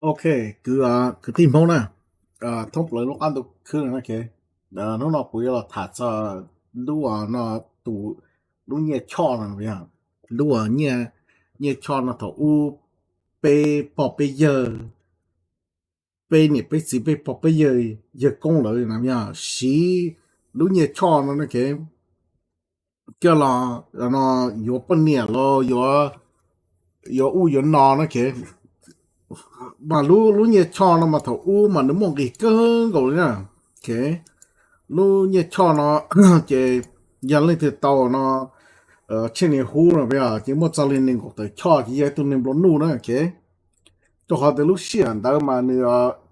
Ok, kwv, kwv tij Hmoob na, thoob plaws lub qab ntuj khwb no, hnub no kuv yuav los tham txog lub no, tus, lub nyiaj choj no, lub nyiaj choj no thaum ub peb pog peb yawg, peb niam peb txiv, peb pog peb yawg, yawg koob lawv no yog siv lub nyiaj choj no na, coj los no yuav poj niam los yuav, yuav ub yuav no na, mas lub, lub nyiaj choj no mas thaum ub mas nws muaj nqis kawg nkaus li na. Lub nyiaj choj no ces yog leej twg tau no, tsheej niag hub no ces muaj txog li nees nkaum tawm choj ces yog ib tug neeg nplua nuj na. Rau qhov tias lub sij hawm ntawd mas nws,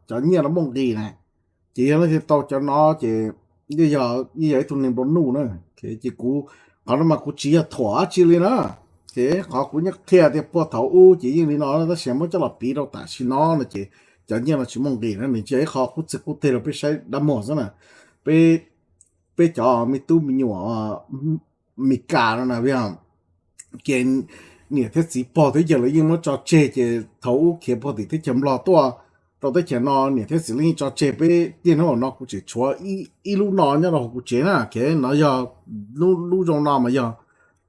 cov nyiaj no muaj nqis na, ces yog leej twg tau cov no ces yeej yog, yeej yog ib tug neeg nplua nuj na. Ces kuv, qhov no mas kuv tsis yog thuam dab tsi li na, ces qhov kuv nyob qhia tias puag thaum ub ces yeej li no, tab sis muab coj los piv rau tam sim no no ces cov nyiaj no tsis muaj nqis na, nws tsis yog ib qho qub txij qub teg rau peb saib dab muag xwb na. Peb, peb cov me tub me nyuam Mes Kas no na, ces niam thiab txiv pog thiab yawg lawv yeej muab tso tseg, ces thaum ub khiav puag tim teb chaws Nplog tuaj rau teb chaws no, niam thiab txiv lawv yeej tso tseg peb. Niaj hnub no kuv tseem tshuav ib lub no nyob rau hauv kuv tsev na, ces no yog lub, lub zoo no mas yog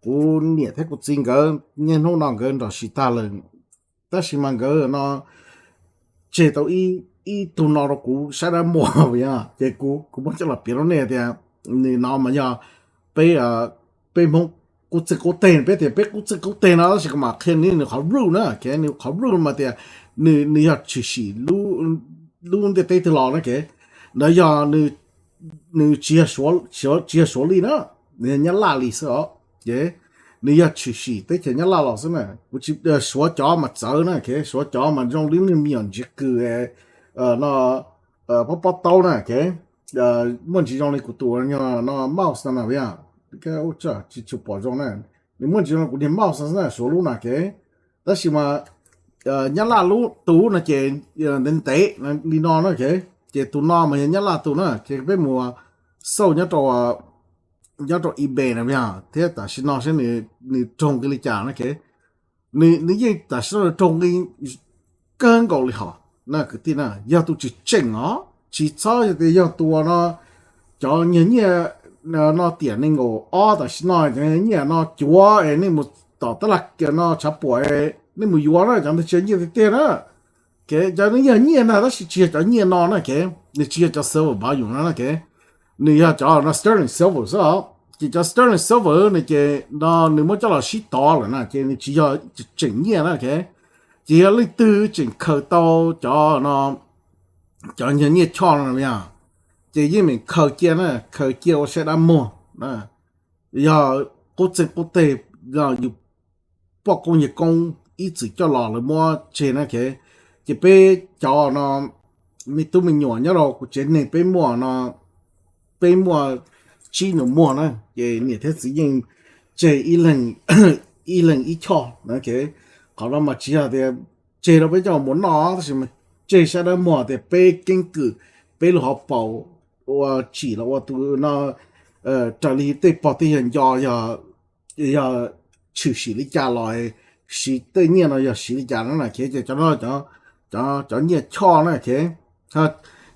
kuv niam thiab kuv txiv nkawd niaj hnub no nkawd nrog siv tag lawm, tab sis mas nkawd no tseg tau ib tug no rau kuv saib dab muag, ces kuv, kuv muab coj los piav rau nej tias nws no mas yog peb, peb Hmoob qub txij qub teg, peb tias peb qub txij qub teg no, tab sis kuv mam qhia nws, nws qhov root na, ces nws qhov root mas tias nws, nws yog tshwm sim lub ntiaj teb twg los na, ces ntawd yog nws tsis yog, tsis yog Suav li na, nws yog Nyab Laj li xwb os. Ces nws yog tshwm sim teb chaws Nyab Laj los xwb na, kuv tsis, Suav cov mas txawv na, ces Suav cov mas zoo li neeg me nyuam ntsiv kws no, pob pob taub na, ces muaj ntsis zoo li kuv tus no mouse no na, tsis tshua pom zoo na, nws muaj ntsis zoo li kuv niag mouse xwb na, Suav lub na, ces tab sis mas Nyab Laj lub tus no ces ntev ntev li no na, ces tus no mas yog Nyab Laj tus na, ces peb mus xauj nyob rau, nyob rau eBay na, thiab tam sim no saib nws raug nqi li cas na, ces nws yeej tam sim no nws raug nqi kawg nkaus li hos na kwv tij na, yog tus tseem tseem os, tsis txhob yog tias yog tus no, cov nyiag nyiaj no tiam nees nkaum ob tam sim no cov nyiaj no cuav es nej mus tom tab laj no tshav puam, nej mus yuav na, cov ntawd tsis yog nyiaj tiag tiag na. Ces cov nws yog nyiaj ntag tab sis tsis yog cov nyiaj no na, ces nws tsis yog cov silver baum yus no na, ces nws yog cov no sterling silver xwb os. Ces cov sterling silver no ces no nws muab coj los sib tov lawm na, ces nws tsis yog tseem nyiaj na, ces yog leej twg tseem khaws tau cov no, cov nyiaj choj no, ces yeej meem khaws cia na, khaws cia ua saib dab muag. Yog qub txeeg qub teg, yog yus poj koob yawg koob ib txwm coj los lawv muab tseg na, ces peb cov no me tub me nyuam nyob rau kuv tsev neeg peb muaj no, peb muaj tsib nus muag na, ces niam thiab txiv yeej tseg ib leeg ib choj na, ces qhov no mas tsis yog tias tseg rau peb coj mus noj tab sis mas tseg saib dab muag tias peb keeb kwm, peb lub hauv paus ua tsim los ua tus no raws li tej pog tej yawg nco, yog tshwm sim li cas los siv tej nyiaj no yog siv li cas no na, ces cov no, cov nyiaj choj na, ces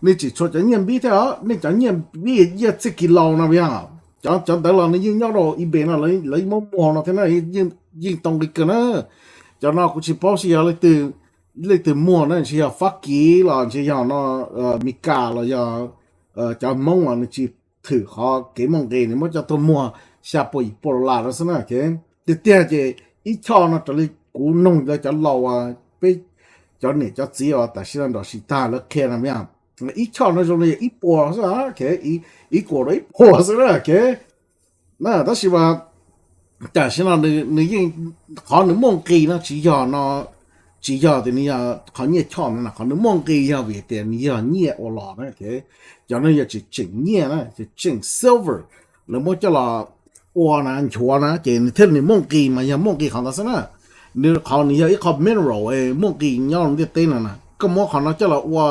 nej tseem tshuav cov nyiaj npib thiab os, nej cov nyiaj npib yaj txij kis laus no yog, cov ntawd los nws yeej nyob rau eBay no, lawv yeej muab muag no thiab na, yeej tau nqi kawg na. Cov no kuv tsis paub seb yog leej twg muag na, ntshe yog Fab Kis los ntshe yog no Mes Kas los yog cov Hmoob los nws tsis thwm qhov kev muaj nqis, nws muab coj tuaj muag xya puas yim puas dollar no xwb na, ces tiag tiag ces ib choj no raws li kuv noog cov laus, peb cov niam cov txiv uas tam sim no nrog siv tag lawv qhia no, ib choj no zoo li ib puas xwb, ib puas rau ib puas xwb na, ces na tab sis mas tam sim no nws yeej, qhov nws muaj nqis no tsis yog no, tsis yog tias nws yog qhov nyiaj choj no, qhov nws muaj nqis yog vim tias nws yog nyiaj ua los na, cov no yog tseem tseem nyiaj na, tseem tseem silver, lawv muab coj los ua na, nchuav na, ces nws thiaj li muaj nqis mas yog muaj nqis qhov ntawd xwb na. Nws qhov nws yog ib qho mineral muaj nqis nyob ntiaj teb no na, koj muab qhov no coj los ua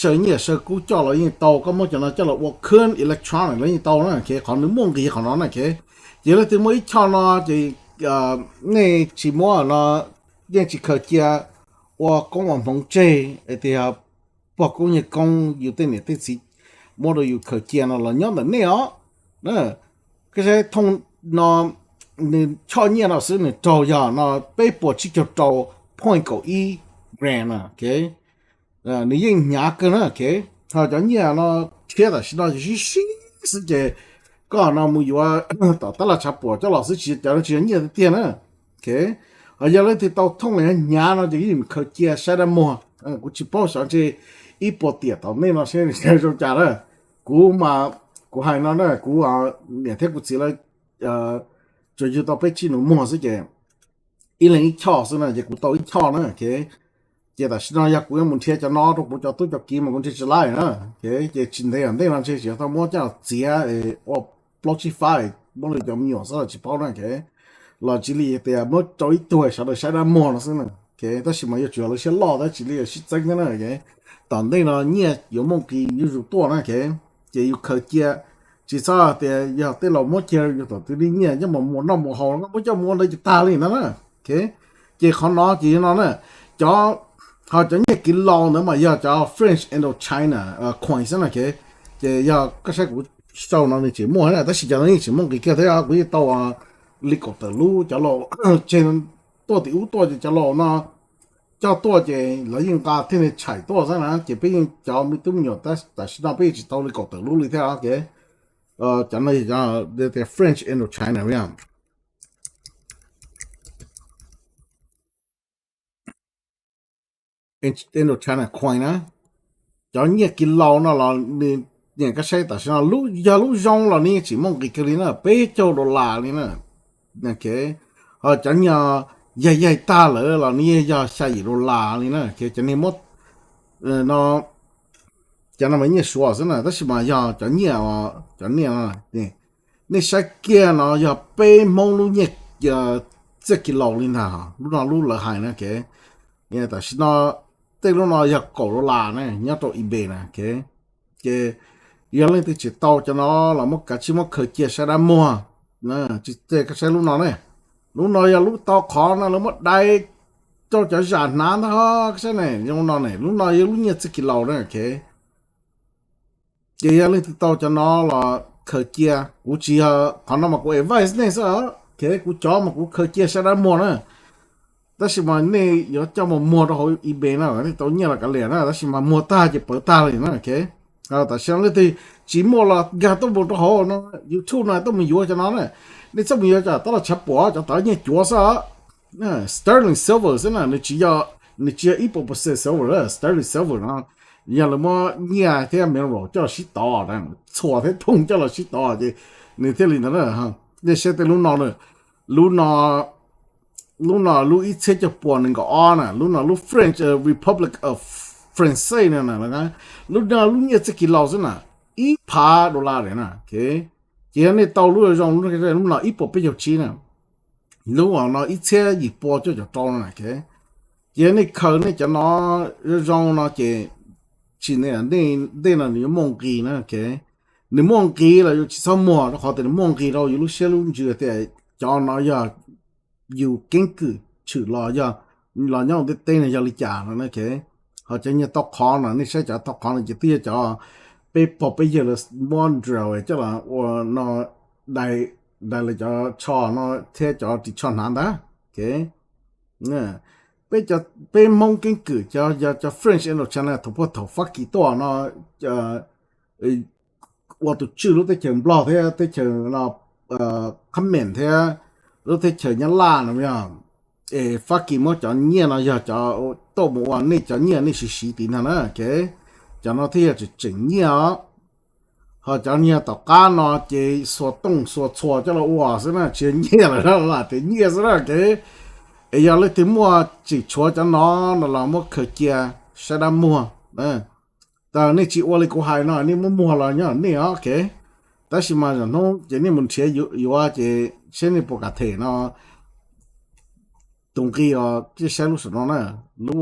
saw nyiaj saw kub coj los yeej tau, koj muab cov no coj los ua khwb electronic los yeej tau na, ces qhov nws muaj nqis qhov no na, ces yog leej twg muaj ib choj no ces nej tsis muab no, yeej tsis khaws cia ua koob ua hmoov tseg, tias pog koob yawg koob yus tej niam tej txiv muab rau yus khaws cia no los nyob ntawm nej os. Koj saib thooj no, nws choj nyiaj no xwb nws raug yog no peb puas tsib caug rau point kaum ib grand no, nws yeej hnyav kawg na. Ho cov nyiaj no rhiab tam sim no ces sib sib xwb ces koj no mus yuav tom tab laj tshav puam coj los xwb, tsis, cov no tsis yog nyiaj tiag tiag na. Ho yog leej twg tau thooj hnyav no ces yeej khaws cia saib dab muag. Kuv tsis paub xyov ntshe ib puas tiam tom ntej no seb zoo cas na. Kuv mas, kuv hais no na, kuv niam thiab kuv txiv lawv tsuas yug tau peb tsib nus muag xwb ces ib leeg ib choj xwb na, ces kuv tau ib choj na. Ces tam sim no yog kuv yuav mus nrhiav cov no rau kuv cov tub cov kiv mas kuv nrhiav tsis laib na. Ces tsis ntev tom ntej no ntshe tsis tau muab coj txiav ua plaub tsib fab muab rau cov me nyuam xwb los tsis paub na. Los tsis li tias muab rau ib tug sawv daws saib dab muag no xwb na. Tab sis mas yuav tsum yog lawv siab loj tab tsis li sib txeeb thiab na. Tom ntej no nyiaj yuav muaj nqis yuav zus tuaj na. Ces yus khaws cia, tsis txhob tias yog tej laus muab cia yus tom twg li nyiaj coj mus muas noj muas haus, muab coj mus ua ntawd ces tag li ntawd na. Ces qhov no ces yog no na, cov, ho cov nyiaj kiv laus ntawd mas yog cov French Indochina coin xwb na. Ces yog koj saib kuv sau no nws tseem muaj na, tab sis cov no yeej tseem muaj nqis kiag thiab, kuv yeej tau li kaum tawm lub cov laus tseg tuaj tim ub tuaj ces cov laus no coj tuaj ces lawv yeej nqa thiaj li tshais tuaj xwb na. Ces peb yeej cov me tub me nyuam tam sim no peb yeej tsis tau li kaum tawm lub li thiab. Cov no French Indochina Indochina coin na. Cov nyiaj kiv laus no los nws, koj saib tam sim no yog lub zoo los nws yeej tseem muaj nqis kiag li na, peb caug dollar li na. Ho cov nyuag yaig yaig tag lawm los nws yeej yog xya yim dollar li na. Cov niag muab no, cov no mas nyiaj Suav xwb na, tab sis mas yog cov nyiaj, cov nyiaj no nej saib kiag no yog peb Hmoob lub nyiaj txiaj kiv laus li ntag. Lub no lub lawv hais na, tam sim no tej lub no yog kaum dollar na nyob rau eBay na. Ces yog leej twg tsis tau cov no los muab kav tsij muab khaws cia saib dab muag. Tsis, koj saib lub no ne, lub no yog lub tau qhov no lawv muab dai rau cov zam hnav ntag. Koj saib ne, zoo no ne, lub no yog lub nyiaj txiaj kiv laus na. Ces yog leej twg tau cov no los khaws cia, kuv tsis yog, qhov no mas kuv advice nej xwb. Kuv cov mas kuv khaws cia saib dab muag na. Tab sis mas nej yuav coj mus muag rau hauv eBay no nej tau nyiaj los kav liam na, tab sis mas muag tag ces pawv tag li na. Tam sim no leej twg tsis muaj los nkag tuaj mus rau hauv no, YouTube no tuaj mus yuav cov no na. Nej txhob mus yuav cov tab laj tshav puam, cov tawv nyiaj cuav xwb. Sterling silver xwb na, nws tsis yog, nws tsis yog ib puas percent silver, sterling silver no yog lawv muab nyiaj thiab mineral coj los sib tov, txhuas thiab thooj coj los sib tov ces nws thiaj li ntawd na. Nej saib tej lub no, lub no, lub no lub ib txhiab cuaj puas nees nkaum ob na, lub no lub French Republic of France no, lub no lub nyiaj txiaj kiv laus xwb na, ib phav dollar na. Ces yog nej tau lub zoo, lub no ib puas peb caug tsib na, lub no ib txhiab yim pua cuaj caum rau no na. Ces yog nej khaws nej cov no zoo no ces tsis, ntej no nws yuav muaj nqis na. Nws muaj nqis los yus tsis txhob muag rau qhov tias nws muaj nqis rau yus lub siab lub ntsws tias cov no yog yus keeb kwm tshwm los yog los nyob tej teb no yog li cas no. Ho cov nyiaj tau qhov no, nej saib cov tau qhov no ces twb yog cov peb pog peb yawg lawv muab drill coj los ua no, dai, dai lawv cov tsho no thiab cov ris tsho hnav ntag. Peb Hmoob keeb kwm cov, yog cov French Indochina thaum puag thaum Fab Kis tuaj no ua tus tswj lub teb chaws Nplog thiab teb chaws no, Khab Meem thiab lub teb chaws Nyab Laj no yog, es Fab Kis muab cov nyiaj no yog cov tuaj mus ua nej cov nyiaj nej siv siv tid ntag na. Cov no thiaj yog tseem tseem nyiaj os. Ho cov nyiaj tom qab no ces xuas tooj xuas txhuas coj los ua xwb na, tsis yog nyiaj lawm, lam tias nyiaj xwb na. Es yog leej twg muaj tseem tshuav cov no no los muab khaws cia saib dab muag. Tau nej tsis ua li kuv hais no nej muab muag los nyob nej os. Tab sis mas zaum hnub ces nej mus nrhiav yuav ces seb nej puas kam them no tus nqi os. Saib lub saum no na, lub,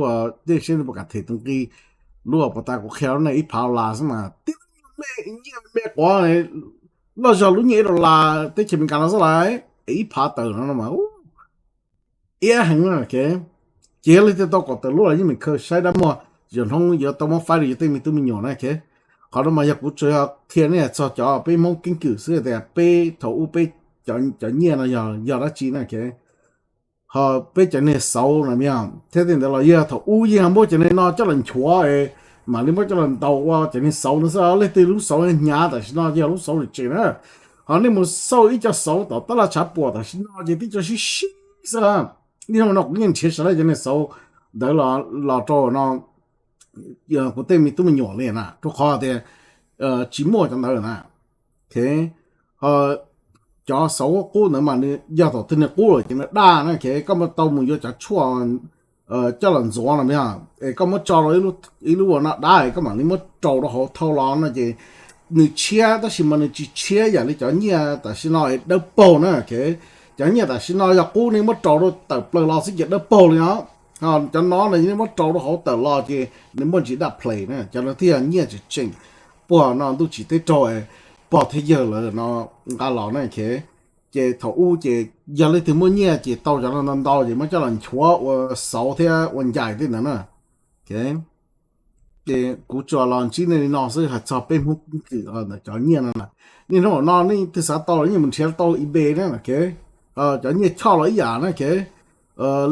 nej seb nej puas kam them tus nqi. Lub uas puas tas kuv qhia nej ib phav las xwb mas tib nyiaj me quav loj zog lub nyiaj ib dollar teb chaws Amelikas no xwb las, es ib phav tawm no no mas iab heev na. Ces yog leej twg tau kaum tawm lub los yeej meem khaws saib dab muag, zaum hnub yuav tau muab faib rau yus tej me tub me nyuam na, ok. Qhov no mas yog kuv tsuas yog qhia nej txog cov peb Hmoob keeb kwm xwb tias peb thaum ub peb cov nyiaj no yog dab tsi na, ok. Ho peb cov niag xauv no thiab tej ntawd los yog thaum ub yeej muab cov niag no coj los nchuav es mam li muab coj los ntaus ua cov niag xauv no xwb. Leej twg lub xauv hnyav tam sim no ces yog lub xauv tseem na. Ho nej mus xauj ib co xauv tom tab laj tshav puam tam sim no ces tib co sib sib xwb. Niaj hnub no kuv yeej nrhiav sav laj cov niag xauv ntawd los rau no kuv tej me tub me nyuam li na, rau qhov tias tsis muaj cov ntawd na. Ok, cov xauv qub ntawd mas nws yog thaum twg nws qub lawm ces nws daj na, ok, koj muab tau mus yuav cov tshuaj coj los ntxuav no, es koj muab tso rau ib lub ua no dab es koj mam li muab rau rau hauv thau los no ces nws tshiab, tab sis mas nws tsis tshiab yam li cov nyiaj tam sim no dawb paug na, ok. Cov nyiaj tam sim no yog qub nej muab rau rau tawm plaws los xwb ces dawb paug li no. Cov no no nej muab rau rau hauv tawm los ces nws muaj ntsis daj ples na, cov no thiaj yog nyiaj tseem tseem puag no ntuj tsim teb raug pog thiab yawg lawv no nqa los na, ok. Ces thaum ub ces yog leej twg muaj nyiaj ces tau cov no ntau ntau ces muab coj los nchuav ua xauv thiab ua ncais tej ntawd na. Ok, ces kuv tsuas los ntsib nej li no xwb hais txog peb Hmoob keeb kwm ntawm cov nyiaj no na. Niaj hnub no nej twg xav tau los yeej mus nrhiav tau eBay na, ok. Cov nyiaj choj los ib yam na, ok.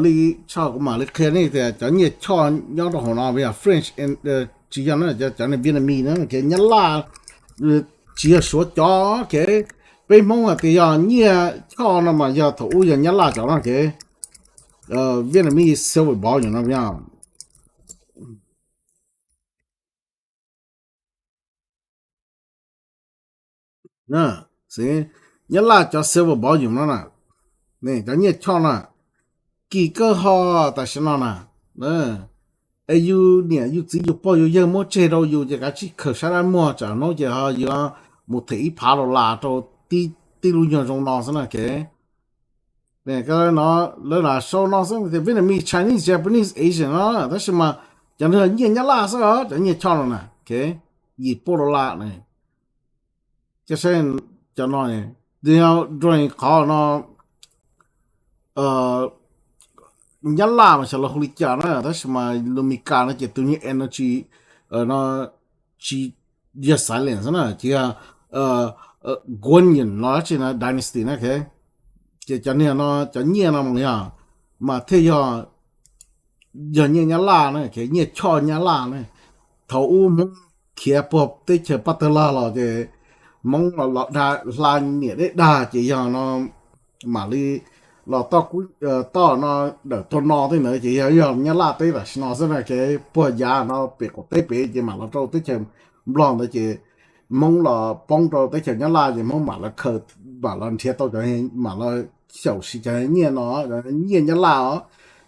Li tshaj kuv mam li qhia nej tias cov nyiaj choj nyob rau hauv no yog French, tsis yog na, cov Vietnamese na, ok, Nyab Laj, tsis yog Suav cov, ok. Peb Hmoob hais tias yog nyiaj choj no mas yog thaum ub yog Nyab Laj cov no, ok. Vietnamese silver ball no Nyab Laj cov silver ball yus no na, cov nyiaj choj na, kim kawg ho tam sim no na. Es yus niam yus txiv yus pog yus yawg muab tseg rau yus ces kav tsij khaws sab dab muag tsam hnub ces ho yuav mus them ib phav dollar rau tib lub nyuag zoo no xwb na, ok. No, lawv lam sau no xwb tias Vietnamese, Chinese, Japanese, Asian no, tab sis mas cov no nyiaj Nyab Laj xwb os, cov nyiaj choj no na, ok. Yim puas dollar na. Cov saib cov no, nrog qhov no Nyab Laj mas xyov lawv hu li cas na, tab sis mas lus Mes Kas no ces tus niag energy no tsis yog silence xwb na, ces yog Guan Yin los tsis na, dynasty na, ok. Ces cov niag no cov nyiaj no mas yog, mas thiaj yog, yog nyiaj Nyab Laj na, nyiaj choj Nyab Laj na. Thaum ub Hmoob khiav puag teb chaws Paj Tawg Lag los ces Hmoob los hla niam deb dag ces yog no mam li los toj no, dawm tuag no tej ntawd ces yog, yog Nyab Laj teb tam sim no xwb na, ok. Puag yav no pem qaum teb pem ces mam los rau teb chaws Nplog ntawd ces Hmoob los poob rau teb chaws Nyab Laj ces Hmoob mam los khaws, mam los nrhiav tau cov, mam los xyaum siv cov nyiaj no, nyiaj Nyab Laj os,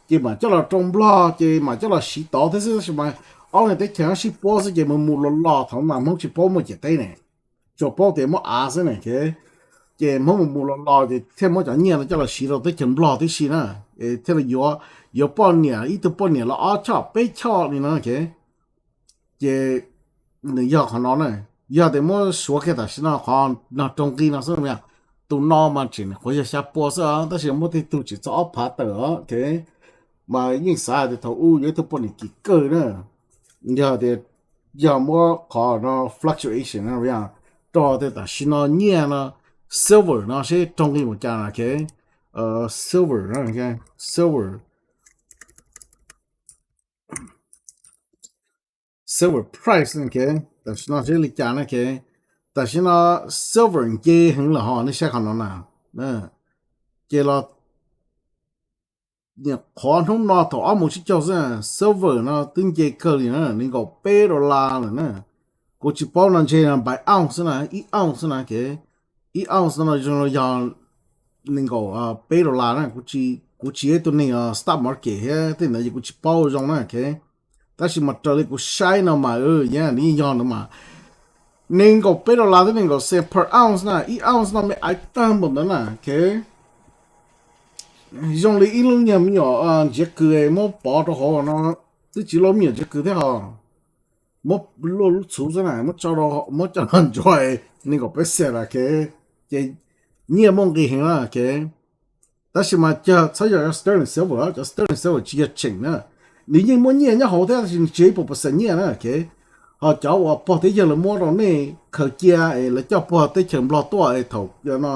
ces mam coj los rau Nplog ces mam coj los siv tod thiab xwb, tab sis mas ob niag teb chaws no sib puab xwb ces mus mus los los thaum mas Hmoob tsis paub muaj ciam teb ne, tsuas paub tias muaj av xwb ne, ok. Ces Hmoob mus mus los los ces thiaj muab cov nyiaj no coj los siv rau teb chaws Nplog tib si na, thiaj li yuav, yuav poj niam, ib tug poj niam los ob choj peb choj li no, ok. Ces nws yog qhov no na, yog tias muab suav kiag tam sim no qhov no rau nqi no xwb, tus no mas tseem nyuam qhuav yog xya pua xwb os, tab sis muaj tej tug tseem txog ob phav tawm os, ok. Mas yeej xav tias thaum ub yuav ib tug poj niam kim kawg na, yog tias, yog muab qhov no fluctuation na, rau tias tam sim no nyiaj no, silver no seb rau nqi mus cas na, ok. Silver, silver, silver price, ok. Tam sim no seb li cas na, ok. Tam sim no silver nce heev lawm ho, nej saib qhov no na. Ces los nyuam qhuav hnub no thaum ob moos tsib caug xwb, silver no twb nce kawg li na, nees nkaum peb dollar lawm na. Kuv tsis paub no ntshe by ounce xwb na, ib ounce xwb na, ok. Ib ounce no zoo yog nees nkaum peb dollar na, kuv tsis yog ib tug neeg stock market thiab tej ntawd ces kuv tsis paub zoo na, ok. Tab sis mas raws li kuv saib no mas, nws yeej yog ntawd mas, nees nkaum peb dollar thiab nees nkaum cent per ounce na, ib ounce no me aiv tag npaum ntawd na, ok. Zoo li ib lub nyuag me nyuam ntsiav kws muab pov rau hauv no, twb tsis lub me nyuam ntsiav kws thiab ho, muab luaj lub txhuv xwb na, muab tso, muab coj los ntsuag, nees nkaum peb cent na, ok. Ces nyiaj muaj nqis heev na, ok. Tab sis mas txhob yog sterling silver, cov sterling silver tsis yog tseem na. Nws yeej muaj nyiaj nyob hauv thiab tab sis nws tsis yog ib puas percent nyiaj na. Ho cov uas pog thiab yawg lawv muab rau nej khaws cia es lawv coj puag teb chaws Nplog tuaj es thaum no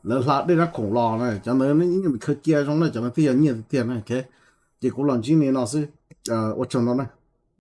lawv hla dej nab khoom los na, cov ntawd khaws cia zoo na, cov ntawd thiaj yog nyiaj tiag na. Ces kuv los ntsib li no xwb, ua tsaug ntau na.